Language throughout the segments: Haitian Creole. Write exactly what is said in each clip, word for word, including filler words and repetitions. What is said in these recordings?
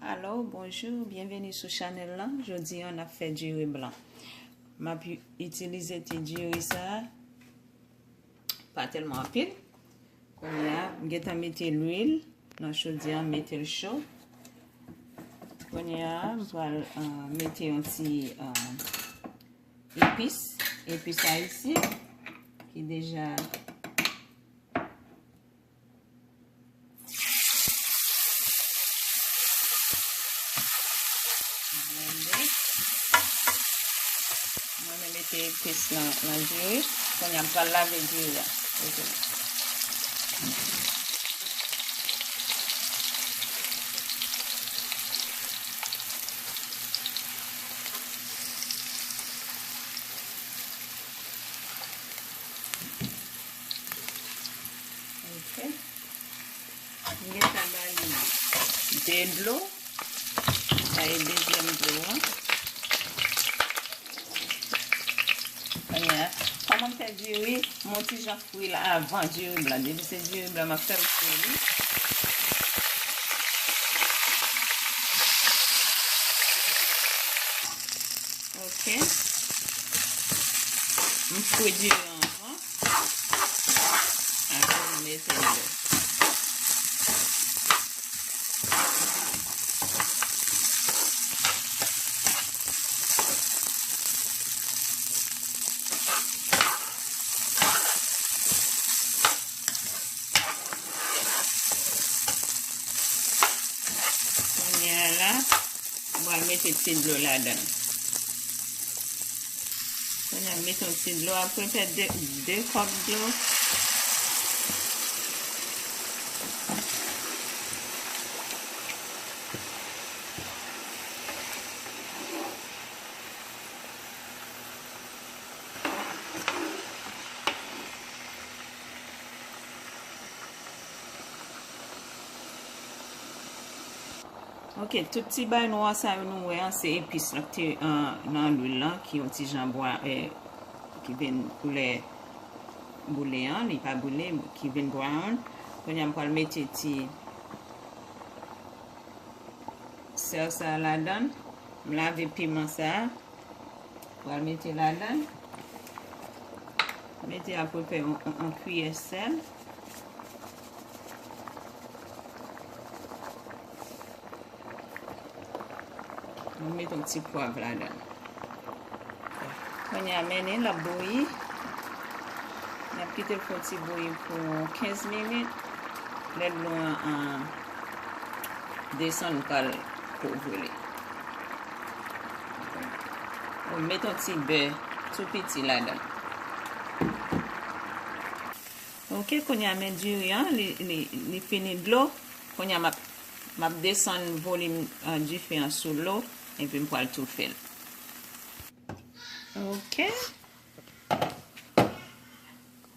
Alo, bonjou, byenveni sou chanèl lan. Jodi a, n ap fè diri blan. M ap itilize ti diri sa a, pa tèlman anpil. Kounye a, m gentan mete lwil nan chodyè a, m mete l cho. Kounye a, m pral, euh, mete yon ti, euh, epis, epis ayisyen, ki deja blende. Mwen, mwen mete epis nan, nan diri. Kounye a, m pral lave diri a. Ok. Ok. M gentan ba li de dlo. Sa e dezyèm dlo an. Kounye a, kòman m fè diri, m yon ti jan fri l avan diri blan. Depi se diri blan, m ap fè l fri li. Ok. M fri diri an avan. Apre, m mete dlo. Kounye a la, m pral mete ti dlo ladan l. Kounye a, m mete yon ti dlo, apre fè de, de kòk dlo. Ok, tout ti bay nwa sa yo nou wè an, se epis lan ki te, euh, nan lwil lan, ki yon ti jan bwa, euh, ki vin koulè boule an, li pa boule, ki vin brown. Kounye a, m pral mete ti sèl sa a ladan l. M lave piman sa a. Pral mete ladan. Mete apeprè yon, yon, yon kiyè sèl. Mwen mete yon ti pwav ladan. Kounye a, mennen l ap bouyi. N ap kite l fè yon ti bouyi pou kenz minit. Lè dlo an, an desann, ou pral kouvri li. Ou met yon ti bè tou piti ladan. Ok, kounye a men diri an, li, li, li fini dlo. Kounye a m ap, m ap desann volim, euh, dife an sou lo, epi m pral toufe l. Ok.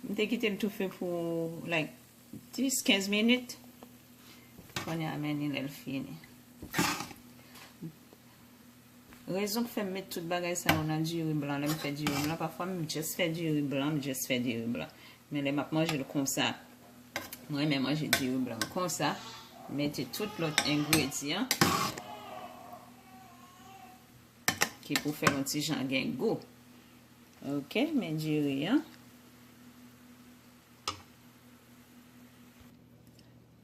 M te kite l toufe pou, like, dis, kenz minit. Kounye a, men li lè l fini. Rezon k fè m met tout bagay sa yo nan diri blan, lè m fè diri blan, pafwa m just fè diri blan, m just fè diri blan. Men lè m ap manje l konsa, mwen renmen manje diri blan konsa, mete tout lòt engredyan ki pou fè l yon ti jan gen gou. Ok, men diri an.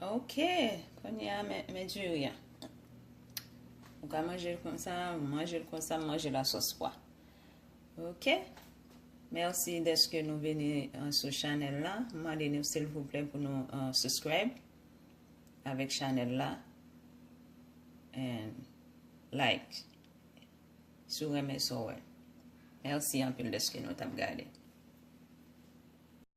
Ok, kounye a, men, men diri an. Ou ka manje l konsa, manje l konsa, manje l a sòs pwa. Ok. Mèsi dèske nou vini, euh, sou chanèl la. M mande nou, silvouplè, pou nou, euh, subscribe avèk chanèl la. And like. Si w renmen sa w wè. Mèsi anpil dèske nou t ap gade.